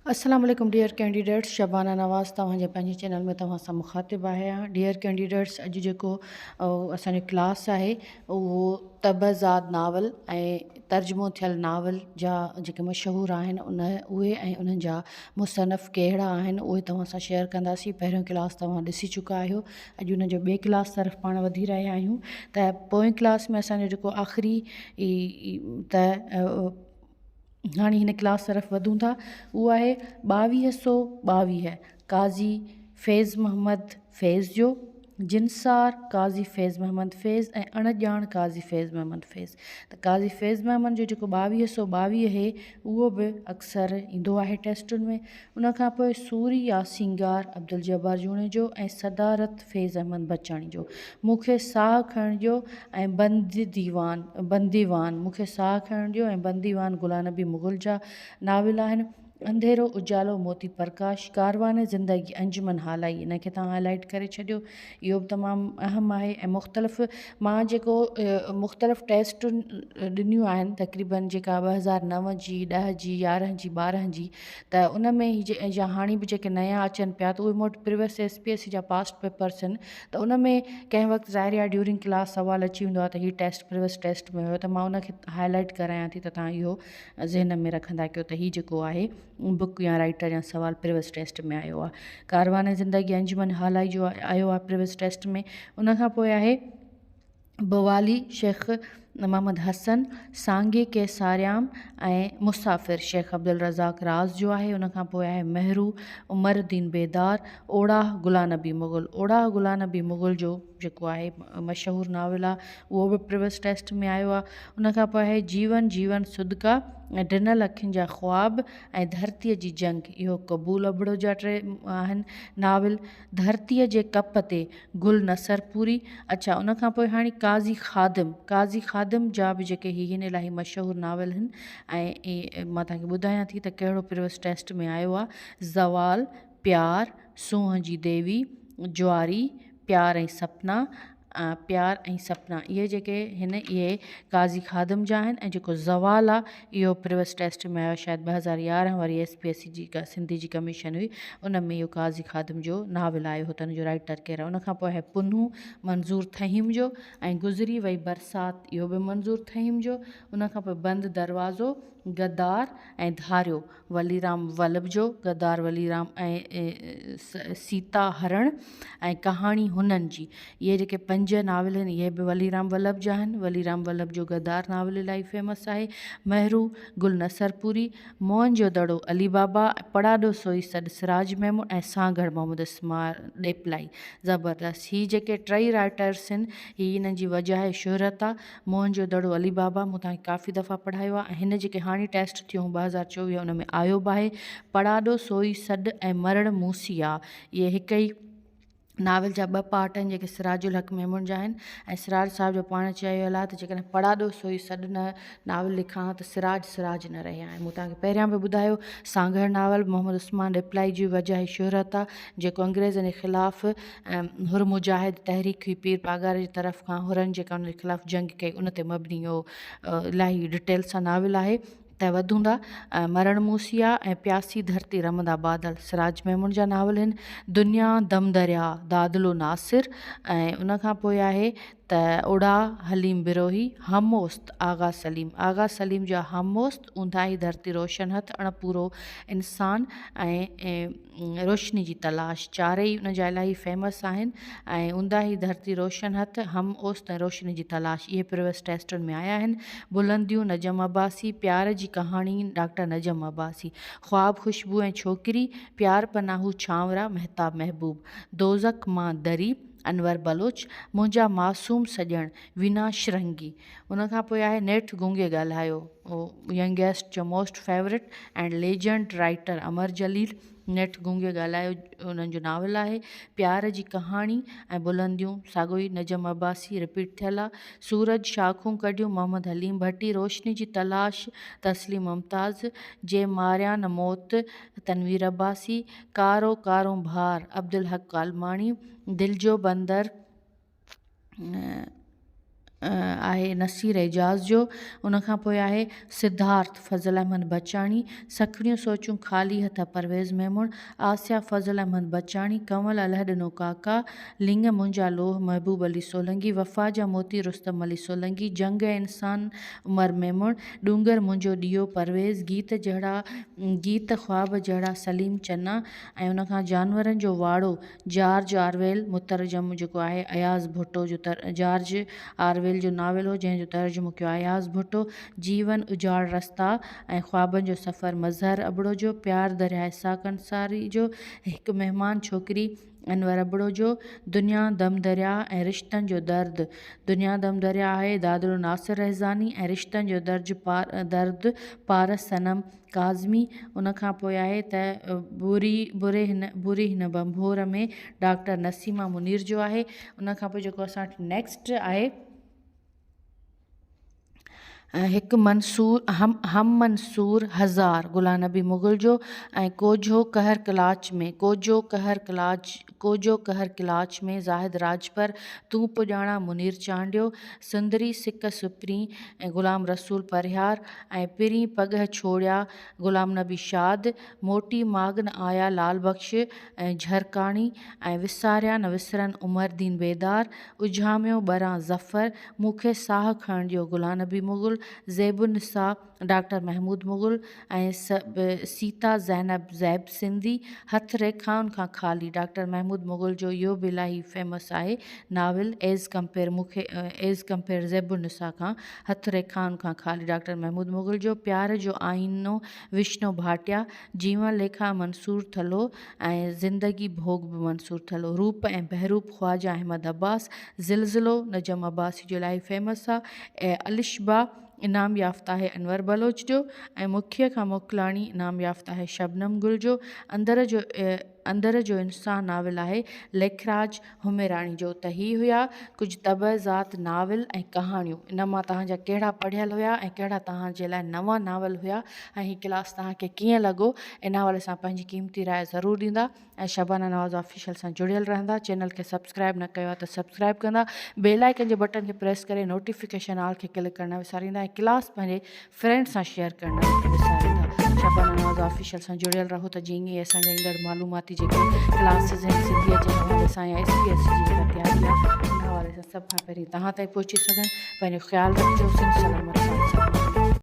السلام عليڪم dear candidates Shabana Nawaz توهان جي پنهنجي چينل ۾ توهان سان مخاطب آهيان ڊيئر ڪينڊيڊيٽس اڄ جيڪو اسان جو ڪلاس آهي اهو طبعزاد ناول ۽ ترجمو ٿيل ناول جا جيڪي مشهور آهن ان اهي ۽ انهن جا مصنف ڪهڙا آهن اهي توهان سان شيئر ڪنداسين پهريون ڪلاس توهان ڏسي چڪا آهيو اڄ ان جو ٻئي ڪلاس طرف پاڻ وڌي رهيا آهيون ته پوئين ڪلاس ۾ اسان جو جيڪو آخري ته هاڻي هن ڪلاس طرف وڌون ٿا اهو آهي 2222 قاضي فيض محمد فيض جو جنسار قاضي فيض محمد فيض ۽ اڻ ڄاڻ قاضي فيض محمد فيض ته قاضي فيض محمد جو جيڪو 2222 آهي اهو به اڪثر ايندو آهي ٽيسٽن ۾ ان کان پوء سوري يا سينگار عبدالجبار جوڻيجو ۽ صدارت فيض احمد بچاڻي جو مون کي ساهه کڻڻ ڏيو ۽ بند ديوان بنديوان مون کي ساهه کڻڻ ڏيو ۽ بنديوان غلام نبي مغل جا ناول آهن. انڌيرو اجالو موتي پرڪاش، ڪاروان زندگي انجمن هالائي ان کي توهان هائلائيٽ ڪري ڇڏيو اهو به تمام اهم آهي ۽ مختلف مان جيڪو مختلف ٽيسٽون ڏنيون آهن تقريبن جيڪا 2009 جي 10 جي 11 جي 12 جي ته ان ۾ هي جي يا هاڻي به جيڪي نيا اچن پيا ته اهي مون وٽ previous S P S C جا پاسٽ پيپرس آهن ته ان ۾ ڪنهن وقت ظاهر آهي ڊيورنگ ڪلاس سوال اچي ويندو آهي ته هي ٽيسٽ پريويس ٽيسٽ ۾ هيو ته مان ان کي هاء لائيٽ ڪرايان ٿي ته تان اهو ذهن ۾ رکندا ڪيو ته هي جيڪو آهي بڪ يا رائيٽر يا سوال پريويس ٽيسٽ ۾ آيو آهي ڪاروان زندگي انجمن هالائي جو آيو آهي پريويس ٽيسٽ ۾ ان کان پوء آهي بوالي شيخ محمد حسن، سانگي ڪي ساريام ۽ مسافر شيخ عبدالرزاق راز جو آهي. ان کان پوء آهي مهرو عمر الدين بيدار، اوڙاهه غلام نبي مغل. اوڙاهه غلام نبي مغل جو جيڪو آهي مشهور ناول آهي اهو به پريويس ٽيسٽ ۾ آيو آهي. ان کان پوء آهي جيون جيون صدقا ۽ ڊنل اکين جا خواب ۽ ڌرتيء جي جنگ اهو قبول ابڙو جا ٽي آهن ناول. ڌرتيء جي ڪپ تي، گل نصرپوري، اڇا ان کان پوء هاڻي قاضي خادم، قاضي خادم جا به جيڪي هي هن الاهي مشهور ناول هن ۽ مان توهان کي ٻڌايان ٿي ته ڪهڙو پريوس ٽيسٽ ۾ آيو آ، زوال، پيار، سونهن جي ديوي، جواري، پيار ۽ سپنا، پيار ۽ سپنا اهي جيڪي هن اهي قاضي خادم جا آهن ۽ جيڪو زوال آ اهو پريوس ٽيسٽ ۾ آيو شايد 2011 واري ايس پي ايس سي جي ڪا سنڌي جي ڪميشن هئي ان ۾ اهو قاضي خادم جو ناول آيو هو ته ان جو رائيٽر ڪير آهي ان کان پوء آهي پنهون منظور ٿهيم جو ۽ گذري وئي برسات اهو به منظور ٿهيم جو ان کان پوء بند دروازو غدار ۽ ڌاريو وليرام ولڀ جو غدار وليرام ۽ سيتا هرڻ ۽ ڪهاڻي هنن جي اهي جيڪي پنج ناول آهن اهي به وليرام ولڀ جا آهن وليرام ولڀ جو غدار ناول الاهي فيمس آهي مهرو گل نصرپوري موهن جو دڙو علي بابا پڙاڏو سوئي سڏ سراج ميمڻ ۽ سانگهڙ محمد اسماعيل ڏيپلائي زبردست هي جيڪي ٽئي رائٽرس آهن هي انهن جي وجهه آهي شهرت آهي موهن جو دڙو علي بابا مون توهان کي ڪافي دفعا پڙهايو آهي ۽ هن جيڪي هاڻي ٽيسٽ ٿيو هو 2024 ان ۾ آيو به آهي پڙاڏو سوئي سڏ ۽ مرڻ موسي آ اهي هڪ ئي ناول جا ٻه پارٽ آهن جيڪي سراج الحق ميمڻ جا آهن ۽ سراج صاحب جو پاڻ چيل آهي ته جيڪڏهن پڙاڏو سوئي سڏ نه ناول لکان ها ته سراج سراج نه رهي ها ۽ مون توهان کي پهريان به ٻڌايو سانگهڙ ناول محمد عثمان ڏيپلائي جي وجهه شهرت آهي جيڪو انگريزن جي خلاف حر مجاهد تحريڪ هئي پير پاڳاري جي طرف کان حرن جيڪا ان جي خلاف جنگ ڪئي ان تي مبني اهو الاهي ڊٽيل سان ناول آهي ته وڌوندا مرڻ موسيا ۽ پياسي ڌرتي رمندا بادل سراج ميمڻ جا ناول آهن دنيا دم دريا دادلو ناصر ۽ ان کان پوء آهي ته اڙا حليم بروهي هم اوست آغا سليم آغا سليم جا هم اوست اونداهي ڌرتي روشن هٿ اڻپورو انسان ۽ روشني جي تلاش چارئي ان جا الاهي فيمس آهن ۽ اونداهي ڌرتي روشن هٿ، هم اوست ۽ روشني جي تلاش اهي پريوس ٽيسٽن ۾ آيا آهن. بلنديون، نجم عباسي، پيار جي ڪهاڻي، ڊاڪٽر نجم عباسي، خواب خوشبو ۽ ڇوڪري، پيار پناهو ڇانورا، مهتاب محبوب، دوزخ مان دري، انور بلوچ، منهنجا معصوم سڄڻ، وينا شرنگي. ان کان پوء آهي نيٺ گونگي ڳالهايو، ينگيسٽ جو most favourite and legend writer Amar Jalil, نيٺ گونگي ڳالهايو انهن جو ناول آهي، پيار جي ڪهاڻي ۽ بلنديون ساڳيو ئي نجم عباسي رپيٽ ٿيل آ، سورج شاخون ڪڍيون محمد حليم ڀٽي، روشني جي تلاش تسليم ممتاز، جي ماريان نه موت تنوير عباسي، ڪارو ڪارونڀار عبدالحق ڪالماڻي، دل جو بندر. آهي نصير اعجاز جو، ان کان پوء آهي سڌارٿ فضل احمد بچاڻي، سکڻيون سوچون خالي هٿ پرويز ميمڻ، آسيا فضل احمد بچاڻي، ڪنول الهڏنو ڪاڪا، لڱ منهنجا لوهه محبوب علي سولنگي، وفا جا موتي رستم علي سولنگي، جنگ ۽ انسان عمر ميمڻ، ڏونگر منهنجو ڏيئو پرويز، گيت جهڙا گيت خواب جهڙا سليم چنا ۽ ان کان جانورن جو واڙو جارج آرويل مترجم جيڪو آهي اياز ڀٽو جو تر جارج آرويل جو ناول هو جنهن جو ترجمو ڪيو آهي اياز ڀٽو جيون اجاڙ رستا ۽ خوابن جو سفر مظهر ابڙو جو پيار درياهه اسحاق انصاري جو هڪ مهمان ڇوڪري انور ابڙو جو دنيا دم درياهه ۽ رشتن جو درد دنيا دم درياهه آهي دادلو ناصر رحزاني ۽ رشتن جو درج پار درد پارس صنم ڪاظمي ان کان پوء آهي ته بري بري هن بري هن ڀنڀور ۾ ڊاڪٽر نسيمه منير جو آهي ان کان پوء جيڪو اسان وٽ نيڪسٽ آهي هڪ منصور هم هم منصور هزار غلام نبي مغل جو ۽ ڪوجهو قهر ڪلاچ ۾ ڪوجهو قهر ڪلاچ ڪوجهو قهر ڪلاچ ۾ زاهد راڄپر تون پڄاڻا منير چانڊيو سندري سڪ سپرين غلام رسول پرهيار ۽ پرين پڳهه ڇوڙيا غلام نبي شاد، موٽي ماڳ نه آيا لال بخش جهرڪاڻي ۽ وساريا نه وسرن عمر دين بيدار، اجهاميو ٻران ظفر، مون کي ساهه کڻڻ ڏيو غلام نبي مغل، زيب النساء ڊاڪٽر محمود مغل ۽ سيتا زينب زيب سنڌي، هٿ ريکائن کان خالي ڊاڪٽر محمود مغل جو اهو به الاهي فيمس آهي ناول ايز ڪمپيئر مون کي ايز ڪمپيئر زيب النساء کان هٿ ريکائن کان خالي ڊاڪٽر محمود مغل جو پيار جو آئينو وشنو ڀاٽيا، جيون ليکا منصور ٿلهو ۽ زندگي ڀوڳ به منصور ٿلهو، روپ ۽ بهروپ خواجه احمد عباس، زلزلو نجم عباسي جو الاهي فيمس آ، الشبا انعام يافته آهي انور بلوچ جو ۽ مکيء کان موڪلاڻي انعام يافته آهي شبنم گل جو، اندر جو اندر جو انسان ناول آهي ليکراج هميراڻي جو ته هي هيا ڪجهه طبع ذات ناول ۽ ڪهاڻيون ان مان توهان جا ڪهڙا پڙهيل هيا ۽ ڪهڙا توهان جي لاء نوان ناول هيا ۽ هي ڪلاس توهان کي ڪيئن لڳو ان حوالي سان پنهنجي قيمتي راء ضرور ڏيندا ۽ شبانه نواز آفيشل سان جڙيل رهندا چينل کي سبسڪرائب نه ڪيو آهي ته سبسڪرائب ڪندا بيل آئيڪن جي بٽن کي پريس ڪري نوٽيفڪيشن آل کي ڪلڪ ڪرڻ نه وساريندا ۽ ڪلاس پنهنجي فرينڊ سان شيئر ڪرڻ نه وساريندا. شبانه نواز آفيشل سان جڙيل رهو ته جيئن ئي اسان جا ايندڙ معلوماتي جيڪي ڪلاسز آهن سنڌيء جي حوالي سان يا ايس پي ايس سي جي جيڪا تياري آهي ان حوالي سان سڀ کان پهرين توهان تائين پهچي سگهن. پنهنجو خيال رکجو. سنڌ سلامت ساٿ سلامت.